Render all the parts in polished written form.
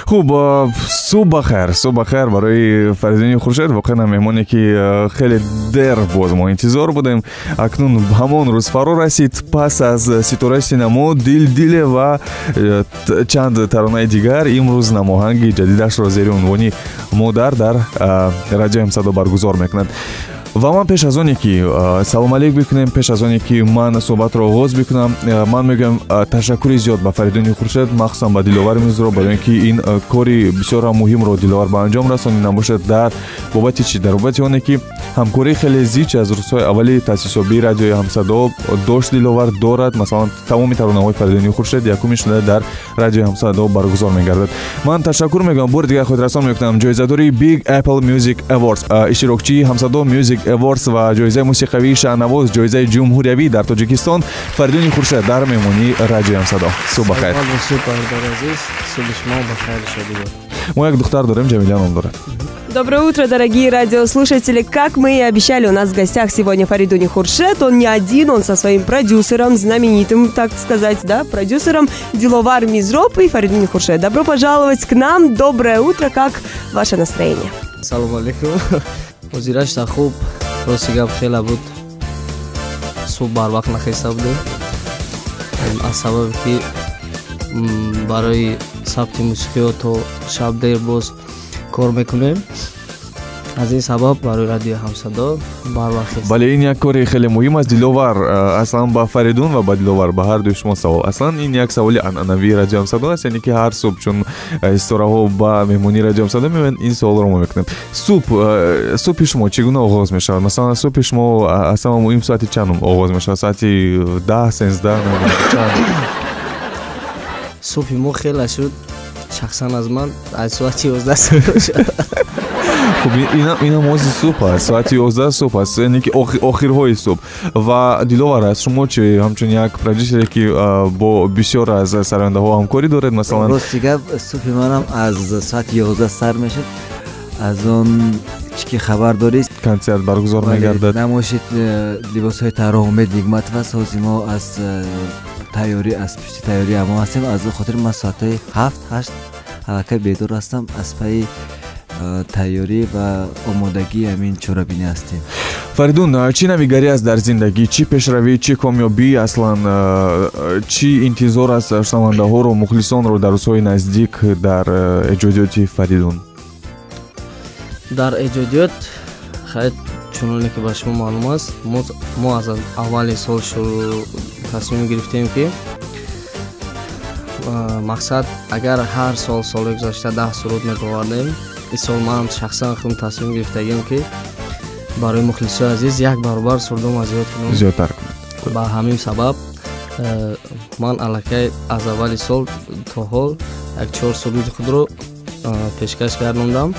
Хуб, субҳ бахайр, субҳ бахайр барои Фаридуни Хуршед. Воқеан меҳмоне, ки хеле дер боз мо интизор будем, акнун ҳамон рӯз фаро расид. Пас аз «Ситораи синамо», «Дил диле» ва чанд таронаи дигар, имрӯз намоҳанги ҷадидашро зери унвони «Модар» дар Радиои Ҳамсадо баргузор мекунад. Ва ман пеш аз оне ки салом алейк бикунем, пеш аз оне ки ман суҳбатро оғоз бикунам, ман мегӯям ташаккури зиёд ба Фаридуни Хуршед, махсусан ба Диловари Мизро, барои ин ки ин кори бисёр муҳимро Диловар ба анҷом расонид. Набошад, дар бобати чӣ? Дар бобати оне ки ҳамкории хеле зич аз рӯзҳои аввали таъсисёбии Радиои Ҳамсадо дошт, Диловар дорад. Масалан, тамоми таронаҳои Фаридуни Хуршед якуми шуда дар Радиои Ҳамсадо баргузор мегардад. Ман ташаккур мегӯям, бори дигар хотиррасон мекунам: ҷоизадори Big Apple Music Awards, иштирокчии Ҳамсадо Music Awards ва ҷоизаи мусиқавии «Шаҳнавоз», ҷоизаи ҷумҳуриявӣ дар Тоҷикистон, Фаридуни Хуршед дар меҳмонии Радиои Ҳамсадо. Субҳ бахайр. Субҳи шумо бахайр, шодибод. Мо як духтар дорем, Ҷамила ном дорад. Доброе утро, дорогие радиослушатели. Как мы и обещали, у нас в гостях сегодня Фаридуни Хуршед. Он не один, он со своим продюсером, знаменитым, так сказать, да, продюсером Диловар Мизроб и Фаридуни Хуршед. Добро пожаловать к нам. Доброе утро. Как ваше настроение? Салом алейкум. Ҳозирашта хуб, рости гап, хела буд, субҳ барвақт нахеста будем, аз сабабе ки барои сабти мусиқиҳо то шаб дер боз кор мекунем. Аз ин сабаб барои Радиои Ҳамсадо барвақт. Бале, ин як кори хеле муҳим аст. Диловар, аслан ба Фаридун ва ба Диловар, ба ҳар дуи шумо савол. Аслан ин як саволи анъанавии Радиои Ҳамсадо аст, яъне ки ҳар субҳ, чун ситораҳо ба меҳмонии Радиои Ҳамсадо меоянд, ин саволро мо мекунем. Субҳи шумо чӣ гуна оғоз мешавад? Масалан, субҳи шумо аз ҳама муҳим соати чанд оғоз мешавад? Соати 10, 13, чанд? Субҳи мо хела шуд, шахсан аз ман аз соати 11. Хуб, инам ози субҳ аст, соати 11 субҳ аст, яъне ки охирҳои субҳ. Ва Диловар, аз шумо чи, ҳамчун як продюсере, ки бо бисёр аз сарояндаҳо ҳамкорӣ доред, масалан? Рости гап, субҳи манам аз соати 11 сар мешуд. Аз он чӣ ки хабар дорӣ, консерт баргузор мегардад. Намоиши либосҳои тарроҳ Умед Нигматов аст. Ҳозир мо аз тайёрӣ, аз пушти тайёрӣ ҳамо ҳастем. Аз он хотир ман соатҳои 7, 8 аллакай бедор ҳастам, аз пайи тайёрӣ ва омодагии ҳамин чорабинӣ ҳастем. Фаридун, чӣ навигарӣ аст дар зиндагӣ? Чӣ пешравӣ, чӣ комёбӣ, аслан чӣ интизор аст шунавандаҳоро, мухлисонро дар рӯзҳои наздик дар эҷодиёти Фаридун? Дар эҷодиёт, хайр, чуноне ки ба шумо маълум аст, мо аз аввали сол тасмим гирифтем, ки мақсад, агар ҳар сол, соли гузашта 10 суруд мебовардем, ин сол ман шахсан худам тасмим гирифтагим, ки барои мухлисои азиз як баробар сурудома зиёд кунам. Зиёдтар кунед. Ба ҳамин сабаб ман аллакай аз аввали сол то ҳол як чор суруди худро пешкаш гардондам.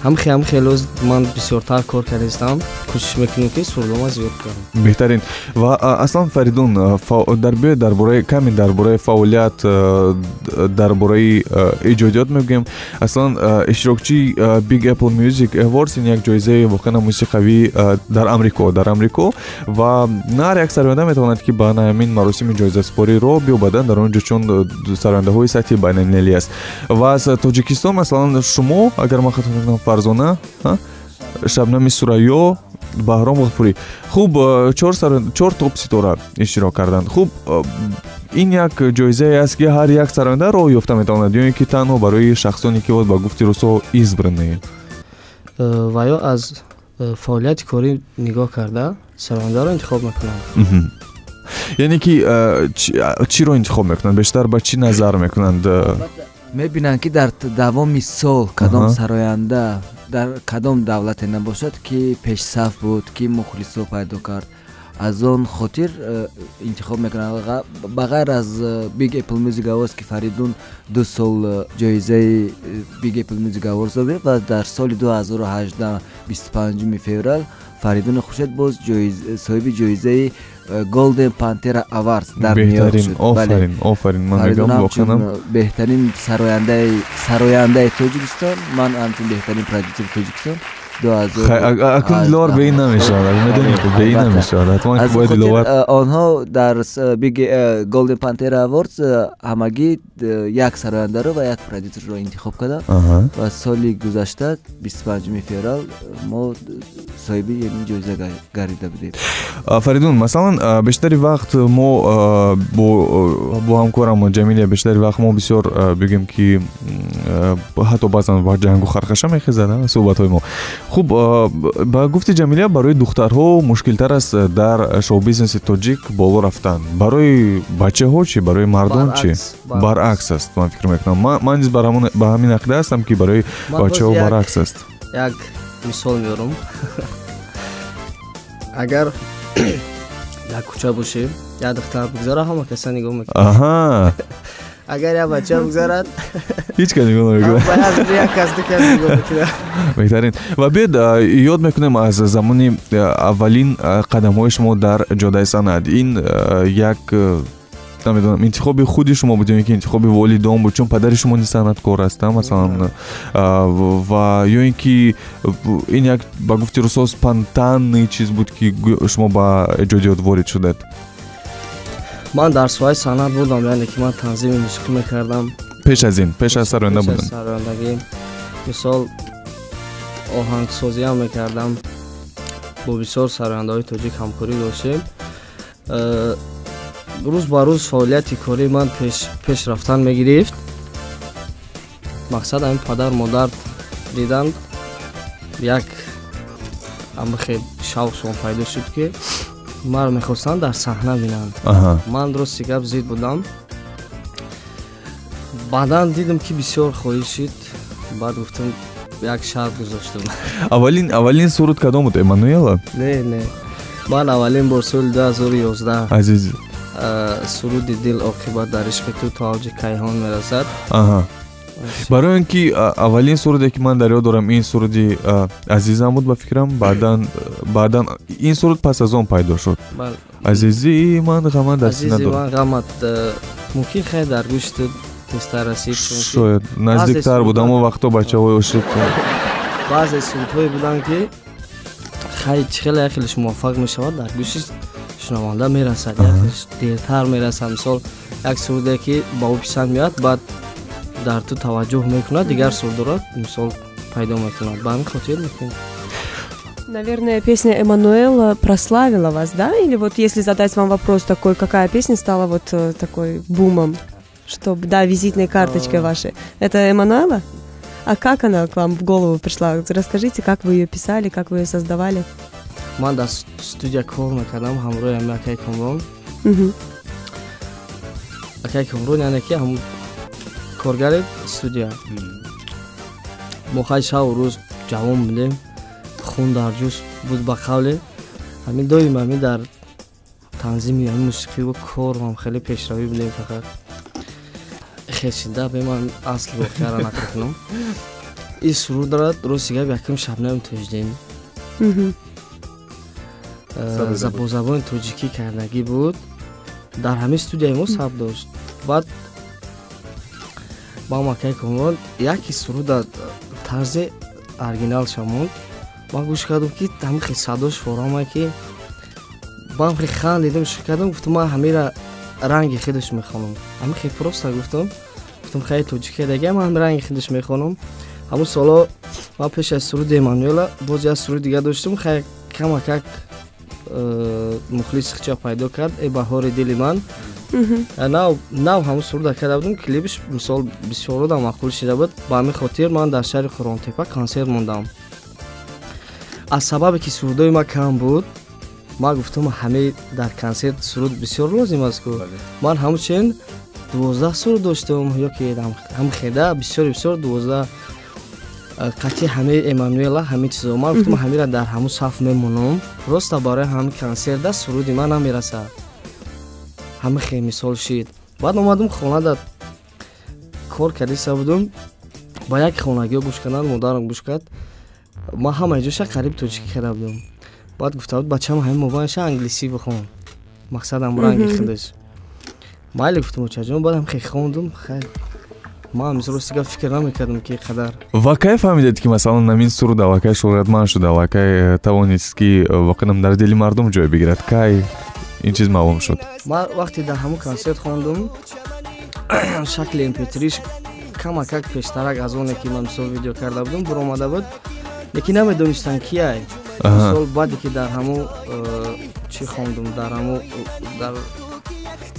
Ҳам хеле ман бисёртар кор кардастам, кӯшиш мекунем, ки сурудома зиёд кунам. Беҳтарин. Ва аслан, Фаридун, дар биёед дар бораи каме дар бораи фаъолият, дар бораи эҷодиёт мегӯем. Аслан иштирокчии Big Apple Music Awards, ин як ҷоизаи воқеан мусиқавӣ дар Амрико, ва на ҳар як сароянда метавонад, ки ба ҳамин маросими ҷоизасупорӣ роҳ биёбадан дар он ҷо, чун сарояндаҳои сатҳи байналмилалӣ аст. Ва аз Тоҷикистон, масалан, шумо, агар ман хато накунам, Фарзона, Шабнами Сурайё, Баҳром Ғафурӣ, хуб, чор топ ситора иштирок карданд. Хуб, ин як ҷоизае аст, ки ҳар як сароянда роҳ ёфта метавонад ё ин ки танҳо барои шахсоне, ки ба гуфти русҳо, избранные? Ва ё аз фаъолияти корӣ нигоҳ карда сарояндаро интихоб мекунанд. Яъне ки чиро интихоб мекунанд, бештар ба чӣ назар мекунанд? Мебинанд, ки дар давоми сол кадом сароянда дар кадом давлате набошад, ки пешсаф буд, ки мухлисо пайдо кард, аз он хотир интихоб мекунанд. Ба ғайр аз Big Apple Music Awards, ки Фаридун 2 сол ҷоизаи Big Apple Music Awards гирифт, ва дар соли 2018, 25 феврал, Фаридуни Хуршед боз соҳиби ҷоизаи Golden Pantera Awards дар Нью-Йорк шуд. Офарин, офарин, ман мегӯям, воқеан. Беҳтарин сарояндаи Тоҷикистон, ман ҳамчун беҳтарин продюсери Тоҷикистон. 2000. Акнун Диловар бе ин намешавад, медонӣ, бе ин намешавад, ҳатман ки бояд Диловар. Онҳо дар Big Golden Pantera Awards ҳамагӣ як сарояндаро ва як продюсерро интихоб карданд ва соли гузашта 25 феврал мо соҳиби ин ҷоиза гардида будем. Фаридун, масалан, бештари вақт мо бо ҳамкорам Ҷамилия, бештари вақт мо бисёр бигӯем ки ҳатто баъзан ба ҷангу хархаша мехезад суҳбатҳои мо. Хуб, ба гуфти Ҷамилия, барои духтарҳо мушкилтар аст дар шоу-бизнеси тоҷик боло рафтан. Барои бачаҳо чӣ, барои мардон чӣ? Баръакс аст, ман фикр мекунам. Ман низ ба ҳамин ақида ҳастам, ки барои бачаҳо баръакс аст. Як мисол меорам. Агар дар кӯча бошем, як духтар бигзара, ҳама каса нигоҳ мекунад. Агар як бача бигзарад, ҳеҷ кас нигоҳ намекунад. Як кас, ду кас нигоҳ мекунад. Беҳтарин. Ва биёед ёд мекунем аз замони аввалин қадамҳои шумо дар ҷодаи санъат. Ин як, намедонам, интихоби худи шумо буд ё ин ки интихоби волидон буд, чун падари шумо низ санъаткор аст, масалан, ва ё ин ки ин як, ба гуфти русо, спонтанный чиз буд, ки шумо ба эҷодиёт ворид шудед? Ман дар соҳаи санъат будам, яъне ки ман танзими мусиқӣ мекардам. Пеш аз ин, пеш аз сароянда будан? Сарояндагӣ, мисол, оҳангсозиам мекардам. Бо бисёр сарояндаҳои тоҷик ҳамкорӣ доштем. Рӯз ба рӯз фаъолияти кории ман пеш рафтан мегирифт. Мақсад, ҳамин падар модар диданд, як амхе шавқшон пайдо шуд, ки маро мехостанд дар саҳна бинанд. Ман, рости гап, зид будам. Баъдан дидам, ки бисёр хоҳиш шид, баъд гуфтам, як шарт гузоштам. Аввалин суруд кадом буд? Эммануэла? Не, ман аввалин бор соли 2011 Азиз. Суруди «Дил оқибат дар ишқи ту то авҷи кайҳон мерасад». Барои он ки аввалин суруде, ки ман дар ёд дорам, ин суруди Азизам буд, ба фикрам. Баъдан ин суруд пас аз он пайдо шуд. «Азизи ман, ғамат дар сина дорам». Азизи ман, ғамат мумкин хеле дар гӯши ту тезтар расид. Шояд наздиктар буд, аммо вақто бачаҳои ошиқ. Баъзе сурудҳое буданд, ки хай чӣ хеле яхелеш муваффақ мешавад, дар гӯши шунаванда мерасад, яхелеш дертар мерасад. Мисол, як суруде, ки ба ӯ писанд меояд, баъд дар ту таваҷҷӯҳ мекунад, дигар сурудро, мисол, пайдо мекунад. Ба ҳамин хотир мекунад. Наверное, песня «Эммануэла» прославила вас, да? Или вот если задать вам вопрос такой, какая песня стала вот такой бумом, чтобы, да, визитной карточкой вашей? Это «Эммануэла»? А как она к вам в голову пришла? Расскажите, как вы ее писали, как вы ее создавали? Ман дар студия кор мекардам ҳамроҳи ҳами акаи Комрон. Акаи Комрон, яъне ки ҳамун коргари студия. Мо хай шаву рӯз ҷавон будем, хун дар ҷӯш буд, ба қавле, ҳамин доим ҳамин дар танзими ҳамин мусиқиву кор ҳам хеле пешравӣ будем. Фақат хешида бе ман асл воқеаро нақл кунам. Ин сурудро, рости гап, якум Шабнами Тоҷиддин бо забони тоҷикӣ кардагӣ буд, дар ҳамин студияи мо сабт дошт. Баъд ба акаи Комрон яке суруда тарзи оригиналша монд. Ман гӯш кардам, ки ҳамин хел садош форама, ки ман хел хандидам, шӯх кардам, гуфтам, ман ҳамира ранги худаш мехонам. Ҳамин хел просто гуфтам, хеле тоҷикӣ дага, ман ҳамин ранги худаш мехонам. Ҳамун соло ман пеш аз суруди «Эммануэла» боз як суруди дига доштам, хеле камакак мухлиси хича пайдо кард, «Э баҳори дили ман». Нав ҳамун суруда карда будам, клипш, мисол, бисёродам маъқул шида буд. Ба ҳамин хотир ман дар шаҳри Қурғонтепа консерт мондам. Аз сабабе ки сурудои ман кам буд, ман гуфтам, ҳамаи дар консерт суруд бисёр лозим аст ку. Ман ҳамчунин 12 суруд доштам ё ки ҳам хеда бисёри бисёр, 12 қатъи ҳамаи «Эммануэла», ҳамин чизо. Ман гуфтам, ҳамира дар ҳамун саф мемонам, просто барои ҳамин консерта суруди ман намерасад. Ҳама хел мисол шид. Баъд омадам хона, кор кардиса будум, ба як хонагиҳо гӯш карданд, модарам гӯш кард. Ман ҳамаи ҷоша қариб тоҷикӣ карда будам. Баъд гуфта буд, бачам, ҳамин мобайнша англисӣ бихон, мақсадам ранги худаш. Майли, гуфтам, очаҷон. Баъдам хел хондум, хел. Ман рости гап фикр намекардам, ки қадар. Ва кай фаҳмидед, ки масалан ҳамин суруд аллакай шӯҳратманд шуда, аллакай тавонист, ки воқеан дар дили мардум ҷой бигирад? Кай ин чиз маълум шуд? Ман вақте дар ҳамун консерт хондум, шакли mp3 камакак пештарак аз оне, ки ман мисол видео карда будам, буромада буд, лекин намедонистанд кияй. Мисол, баъде ки дар ҳамун чӣ хондум, дар ҳамун дар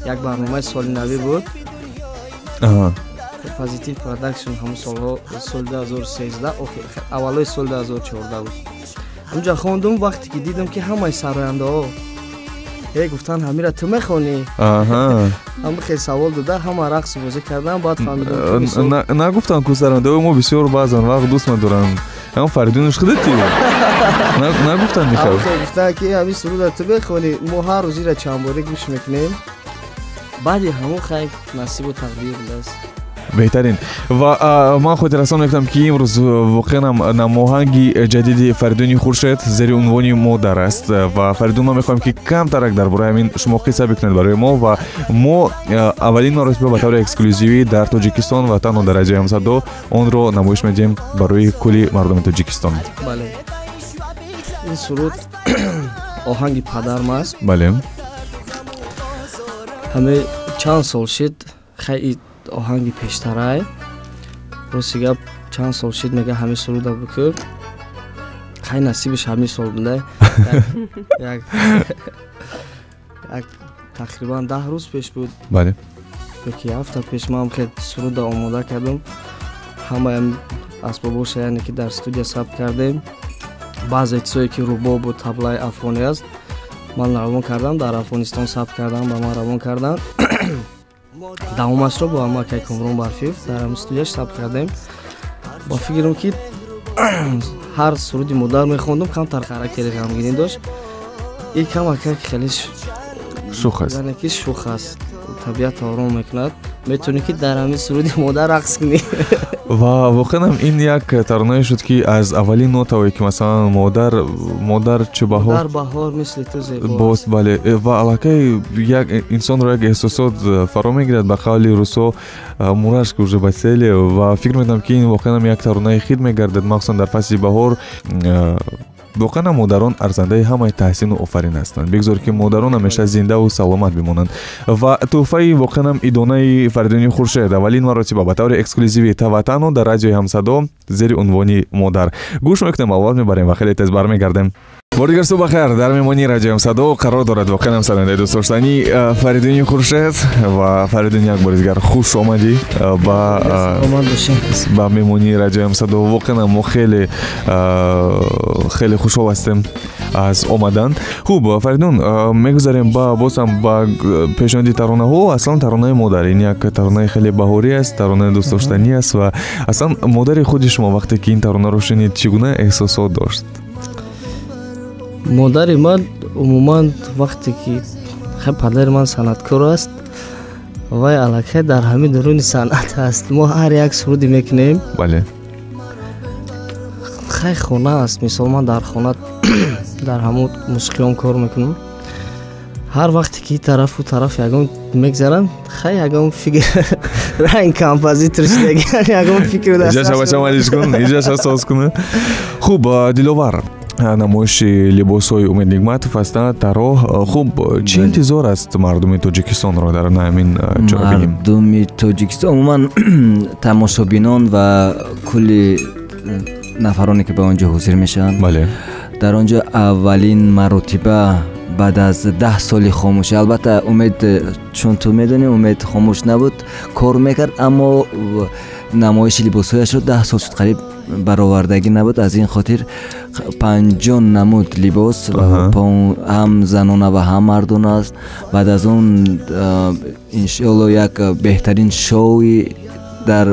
як барномаи соли навӣ буд, Позитив Продакшн, ҳамун солҳо, соли 2013, аввалои соли 2014 буд, ҳамунҷа хондум. Вақте ки дидам, ки ҳамаи сарояндаҳо гуфтанд, ҳамира ту мехонӣ, ҳама хел савол дода, ҳама рақсу бозӣ кардан, баъд фаҳмидам. Нагуфтанд, ку сарояндаҳои мо бисёр баъзан вақт дӯст медоранд ам Фаридунаш худати? Нагуфтанд михаил? Гуфтанд, ки ҳамин суруда ту мехонӣ, мо ҳар рӯз ира чандборӣ гӯш мекунем. Баъди ҳамун хай насибу тақдир будааст. Беҳтарин. Ва ман хотиррасон мекунам, ки имрӯз воқеан намоҳанги ҷадиди Фаридуни Хуршед зери унвони «Модар» аст. Ва Фаридун, ман мехоҳам, ки камтарак дар бораи ҳамин шумо қисса бикунед барои мо. Ва мо аввалин маротиба ба таври эксклюзивӣ дар Тоҷикистон ва танҳо дар Радиои Ҳамсадо онро намоиш медиҳем барои кулли мардуми Тоҷикистон. Бале, ин суруд оҳанги падарм аст. Ҳаме чанд сол шид, хай оҳанги пештарай, рости гап, чанд сол шид, мега ҳамин суруда бикӯ. Хай насибиш ҳамин сол буда. Як тақрибан 10 рӯз пеш буд ёки ҳафта пеш, ман хел суруда омода кардам, ҳамаям асбобоша, яъне ки дар студия сабт кардем. Баъзе чизое, ки рубобу таблаи афғонӣ аст, ман равон кардам, дар Афғонистон сабт кардам, ба ман равон карданд. Давомашро бо ҳама акай Комрон Барфиев дар ҳамин студияш сабт кардем. Ба фикрам, ки ҳар суруди модар мехондум, камтар характери ғамгинӣ дошт, и камакак хеле шух аст. Яъне ки шух аст, табиатро ором мекунад, метавонӣ, ки дар ҳамин суруди модар рақс кунӣ. Ва воқеан ин як таронае шуд, ки аз аввалин нотавое, ки масалан модар, модар чу баҳор, модар баҳор мисли ту зебо. Боз бале, ва аллакай як инсонро як эҳсосот фаро мегирад, ба қавли русо, мурашки уже по теле. Ва фикр мекунам, ки ин воқеан як таронаи хит мегардад, махсусан дар фасли баҳор. Воқеан модарон арзандаи ҳамаи таҳсину офарин ҳастанд. Бигзор, ки модарон ҳамеша зиндаву саломат бимонанд. Ва тӯҳфаи воқеанам идонаи Фаридуни Хуршед аввалин маротиба ба таври эксклюзивӣ ва танҳо дар Радиои Ҳамсадо зери унвони «Модар» гӯш мекунем, албат мебарем ва хеле тез бармегардем. Бори дигар субҳ бахайр. Дар меҳмонии Радиои Ҳамсадо қарор дорад воқеан сарояндаи дӯстдоштанӣ Фаридуни Хуршед. Ва Фаридун, як бори дигар хуш омадӣ ба меҳмонии Радиои Ҳамсадо. Воқеан мо хеле хеле хушҳол ҳастем аз омадан. Хуб, Фаридун, мегузарем ба бозам ба пешниҳоди таронаҳо. Аслан таронаи «Модар» ин як таронаи хеле баҳорӣ аст, таронаи дӯстдоштанӣ аст. Ва аслан модари худи шумо вақте ки ин таронаро шунид, чӣ гуна эҳсосот дошт? Модари ман умуман вақте ки хай падари ман санъаткор аст, вай аллакай дар ҳамин дуруни санъат аст. Мо ҳар як суруде мекунем, хай хона аст, мисол, ман дар хона дар ҳамун мусиқиён кор мекунам. Ҳар вақте ки тарафу тараф ягон мегзарам, хай ягон фикр, ранг композитор шудаги, ягон фикр. Иҷаша соз куна. Хуб, Диловар, намоиши либосҳои Умед Нигматов ҳастанд, тарроҳ. Хуб, чӣ интизор аст мардуми Тоҷикистонро дар ҳамин чорабинӣ? Мардуми Тоҷикистон, умуман тамошобинон ва кулли нафароне, ки ба он ҷо ҳозир мешаванд, дар он ҷо аввалин маротиба баъд аз 10 соли хомӯшӣ. Албатта, Умед, чун ту медонӣ, Умед хомӯш набуд, кор мекард, аммо намоиши либосҳояшро 10 сол шуд қариб баровардагӣ набуд. Аз ин хотир 50 намуд либос, ҳам занона ва ҳам мардона аст. Баъд аз он, иншоалло, як беҳтарин шоуи дар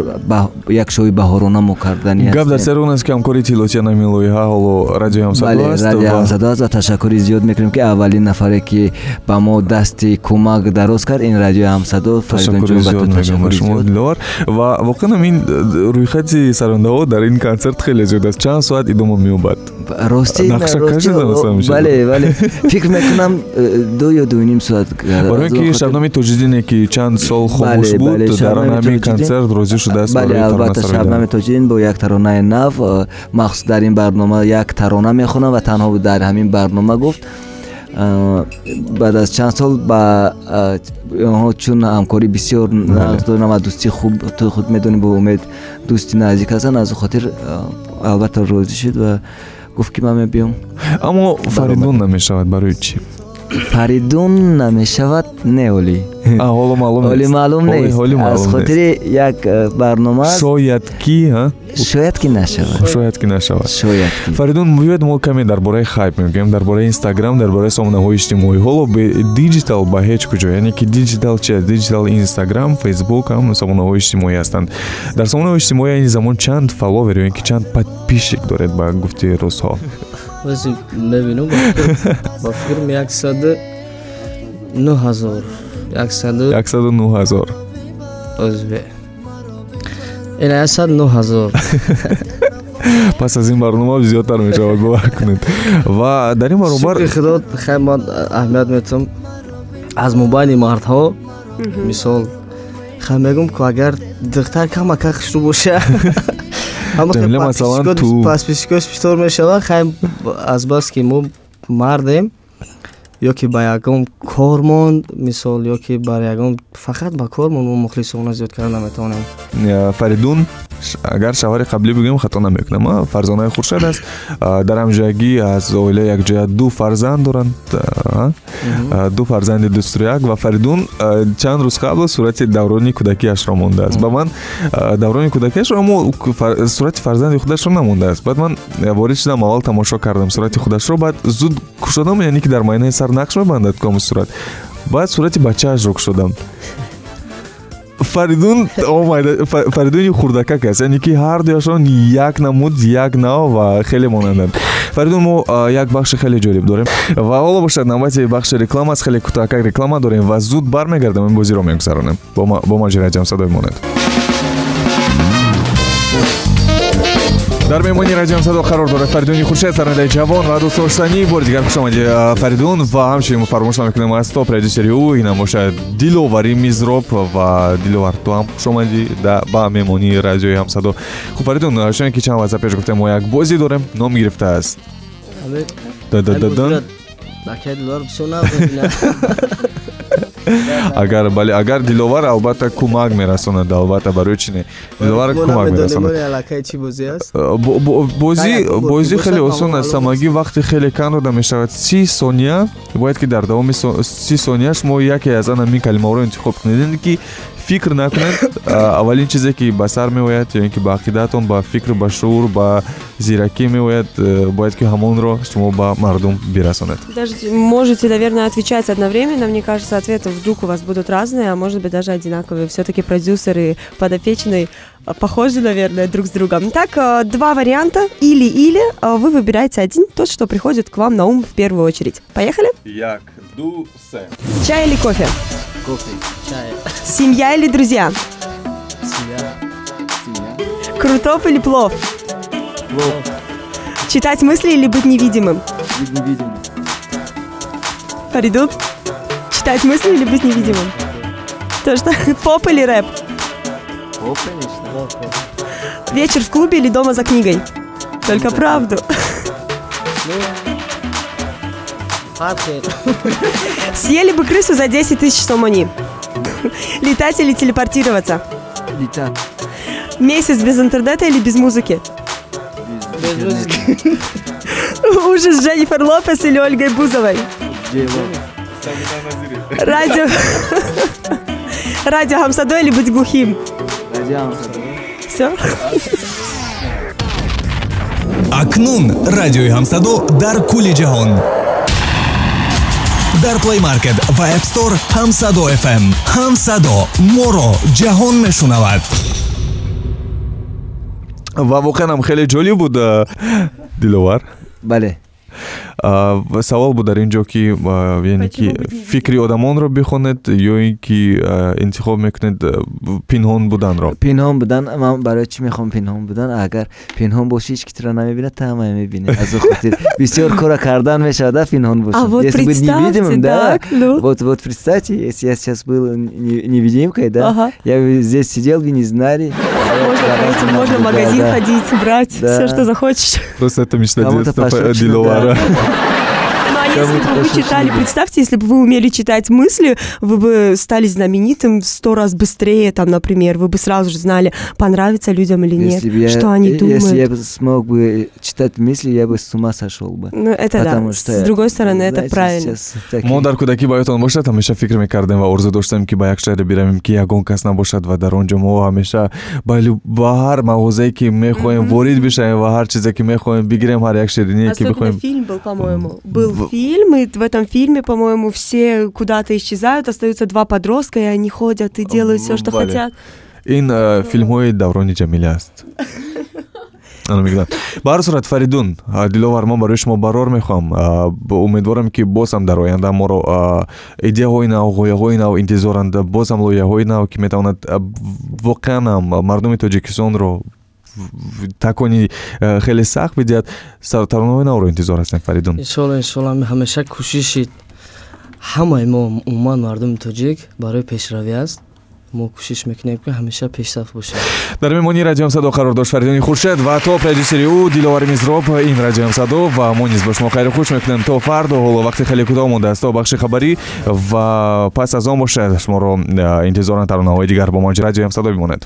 як шоуи баҳорона мо кардани. Гап дар сари он аст, ки ҳамкори иттилоотии ҳамин лоиҳа ҳоло Радиои Ҳамсадо аст. Радиои Ҳамсадо аст ва ташаккури зиёд мекунем, ки аввалин нафаре, ки ба мо дасти кӯмак дароз кард, ин Радиои Ҳамсадо. Ташаккури зиёд мегӯям ба шумо, Диловар. Ва воқеан ин рӯйхати сарондаҳо дар ин консерт хеле зиёд аст. Чанд соат идома меёбад? Рости бале, бале, фикр мекунам 2 ё 2.5 соат. Барои ки Шабнами Тоҷиддине, ки чанд сол хомӯш буд, дар ҳамин консерт розӣ шудааст. Бале, албатта, Шабнами Тоҷиддин бо як таронаи нав, махсус дар ин барнома як тарона мехонам ва танҳо дар ҳамин барнома гуфт. Баъд аз чанд сол ба онҳо, чун ҳамкорӣ бисёр нағз дорам ва дӯстии хуб, ту худ медонӣ, бо Умед дӯсти наздик ҳастанд, аз хотир албатта розӣ шуд ва гуфт, ки ман мебиём. Аммо Фаридун намешавад, барои чӣ? Фаридун намешавад, не, оли ҳоло маълум. Оли маълум нест, аз хотири як барнома. Шояд ки шояд ки нашавад. Шояд ки нашавад. Шояд ки. Фаридун, биёед мо каме дар бораи хайп мегӯем, дар бораи Инстаграм, дар бораи сомонаҳои иҷтимоӣ. Ҳоло диджитал ба ҳеҷ куҷо, яъне ки диджитал чи аст? Диджитал Инстаграм, Фейсбук ҳам сомонаҳои иҷтимоӣ ҳастанд. Дар сомонаҳои иҷтимоӣ айни замон чанд фолловер ё ин ки чанд подписчик доред, ба гуфти рӯзҳо? Мебинам, ба фикрам, 109 000, яксаду 109 000. Ина 109 000. Пас аз ин барнома зиёдтар мешавад, бовар кунед. Ва дар ин баробар шукри Худо, хай, ман аҳамият метавам аз мобайни мардҳо, мисол, хай, мегӯм ку, агар духтар камака хушрӯ боша, Ҷамила, масалан, ту подписчикош бисёр мешавад. Хай, азбаски мо мардем, ё ки ба ягон кормон, мисол, ё ки бар ягон, фақат ба кормон мо мухлисона зиёд карда наметавонем. Фаридун, агар шавҳари қаблӣ бигӯем, хато намекунам, Фарзонаи Хуршед аст. Дар ҳамҷоягӣ аз оила якҷоя ду фарзанд доранд, ду фарзанди дӯстуряк. Ва Фаридун чанд рӯз қабл сурати даврони кӯдакиашро мондааст ба ман, даврони кӯдакиашро, аммо сурати фарзанди худашро намондааст. Баъд ман ворид шудам, аввал тамошо кардам сурати худашро, баъд зуд кушодам, яъне ки дар майнаи сар нақш мебандад кому сурат, баъд сурати бачаашро кушодам. Фаридун, Фаридуни хурдакак аст, яъне ки ҳар дуяшон як намуд, як нав ва хеле монанданд. Фаридун, мо як бахши хеле ҷолиб дорем ва ҳоло бошад, навбати бахши реклама аст. Хеле кӯтоҳакак реклама дорем ва зуд бармегардем, ин бозиро мегузаронем. Бо мавҷи Радио Ҳамсадо бимонед. Дар меҳмонии Радио Ҳамсадо қарор дорад Фаридуни Хуршед, сарояндаи ҷавон ва дӯстдоштанӣ. Бори дигар хуш омадӣ, Фаридун. Ва ҳамчунин мо фаромӯш намекунем аз топ продюсери ӯ, инам бошад Диловари Мизроб. Ва Диловар, ту ҳам хуш омадӣ ба меҳмонии Радиои Ҳамсадо. Хуб, Фаридун, чуне ки чанд лаҳза пеш гуфтем, мо як бозӣ дорем, ном гирифтааст Дадададан. Агар, бале, агар Диловар албатта кӯмак мерасонад, албатта, барои чи не, Диловар кӯмак мерасонад. Бозӣ хеле осон аст, самагӣ вақти хеле кам дода мешавад, 30 сония. Бояд ки дар давоми 30 сония шумо яке аз ана ҳамин калимаҳоро интихоб кунед, яъне ки фикр накунед, аввалин чизе ки ба сар меояд ё ин ки ба ақидаатон, ба фикр, ба шуур, ба зиракӣ меояд, бояд ки ҳамонро шумо ба мардум бирасонед. Даже можете, наверное, отвечать одновременно. Мне кажется, ответы вдруг у вас будут разные, а может быть, даже одинаковые. Все-таки продюсеры подопечные похожи, наверное, друг с другом. Так, два варианта. Или-или. Вы выбираете один, тот, что приходит к вам на ум в первую очередь. Поехали? Як, ду, се. Чай или кофе? Кофе. Чай. Семья или друзья? Семья. Крутоп или плов? Плов. Читать мысли или быть невидимым? Быть невидимым. Фаридун? Читать мысли или быть невидимым? То что? Поп или рэп? Поп, конечно. Вечер в клубе или дома за книгой? Только правду. Ну, фарқе. Съели бы крысу за 10 тысяч сомони? Летать или телепортироваться? Летать. Месяц без интернета или без музыки? Без музыки. Ужин с Дженнифер Лопес или Ольгой Бузовой? Радио... Радио Хамсадо или быть глухим? Все? Акнун Радиои Ҳамсадо дар кулли ҷаҳон, дар Play Market ва App Store. Ҳамсадо FM, Ҳамсадо, моро ҷаҳон мешунавад. Ва воқеан ҳам хеле ҷолиб буд, Диловар. Бале. Савол буд дар ин ҷо, ки яъне ки фикри одамонро бихонед ё ин ки интихоб мекунед пинҳон буданро? Пинҳон будан. Ман барои чӣ мехоҳам пинҳон будан? Агар пинҳон бошӣ, ҳеч ки туро намебинад, ту ҳамаи мебинӣ. Аз он хотир бисёр кора кардан мешавад, пинҳон бошад. А вот представьте, так, ну. Вот представьте, если я сейчас был невидимкой, да, я бы здесь сидел, вы не знали. Можно ходить, можно в магазин ходить, брать все, что захочешь. Просто это мечта детства Диловара. Ну, а если бы вы читали, представьте, если бы вы умели читать мысли, вы бы стали знаменитым в 100 раз быстрее, там, например, вы бы сразу же знали, понравится людям или нет, я, что они думают. Если я бы смог бы читать мысли, я бы с ума сошел бы. Ну, это да. Что, с другой стороны, это правильно. Мо дар кӯдакӣ ба ёдтон бошад, ҳамеша фикр мекардем ва орзу доштем, ки ба як шаҳре биравем, ки ягон кас набошад ва дар он ҷо мо ҳамеша ба ҳар мағозае, ки мехоҳем, ворид бишавем ва ҳар чизе, ки мехоҳем, бигирем, ҳар як шириние, ки бихоҳем. Фильм был, по-моему. Был фильм, и в этом фильме, по-моему, все куда-то исчезают, остаются два подростка, и они ходят и делают все, что хотят. Ин филмҳои даврони ҷамилӣ аст, мегӯям. Ба ҳар сурат, Фаридун, Диловар, ман барои шумо барор мехоҳам. Умедворам, ки боз ҳам дар оянда моро идеяҳои нав, ғояҳои нав интизоранд, боз ҳам лоиҳаҳои нав, ки метавонад воқеан ҳам мардуми Тоҷикистонро такони хеле сахт бидиҳад. Таронаҳои навро интизор ҳастем, Фаридун. Иншолло, иншолло. Ҳамеша кӯшиши ҳамаи мо, умуман мардуми тоҷик, барои пешравӣ аст. Мо кӯшиш мекунем, ки ҳамеша пешсаф бошем. Дар меҳмонии Радиои Ҳамсадо қарор дошт Фаридуни Хуршед ва то продюсери ӯ Диловари Мизроб. Ин Радиои Ҳамсадо ва мо низ бо шумо хайру хуш мекунем то фардо. Ҳоло вақти хеле кӯтоҳ мондааст то бахши хабарӣ ва пас аз он бошад, шуморо интизоранд таронаҳои дигар. Бо мавҷи Радиои Ҳамсадо бимонед.